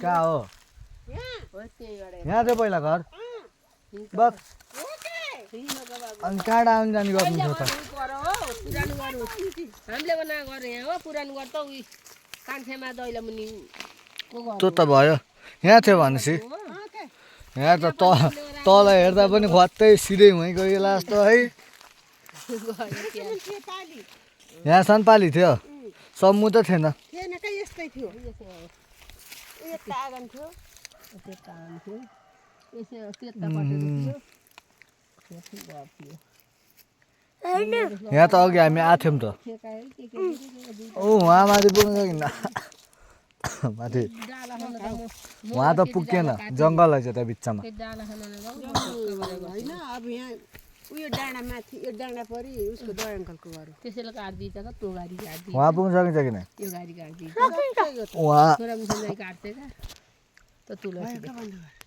कहाँ हो यहाँ चाहिँ पहिला घर बस अनि काँडा आउनु जाने गर्नु छ त हामीले बनाएको घर यहाँ हो पुरानो घर त उही कान्छेमा दैलो मुनि त्यो त भयो यहाँ थियो भनेपछि यहाँ त तल हेर्दा पनि खत्तै सिधै हुँ गयो जस्तो है यहाँ सनपाली थियो सम्मु त थिएन यस्तै थियो यता आँगन थियो त्यता आँगन थियो यसो त्यतापट्टि थियो यहाँ त अघि हामी आएको थियौँ त ओ उहाँ माथि पुग्न सकिन्न माथि उहाँ त पुग्थेन जङ्गल रहेछ त्यहाँ बिचमा होइन अब यहाँ उयो डाँडा माथि यो डाँडा परि उसको दय अङ्कलको घर त्यसैले काट्दिन्छ त त्यो गाडी काट्दिन्छ उहाँ पुग्न सकिन्छ कि नै त्यो गाडी काट्दिन्छ उहाँ छोरा मुसुलाई काट्छ क्या त तुलसी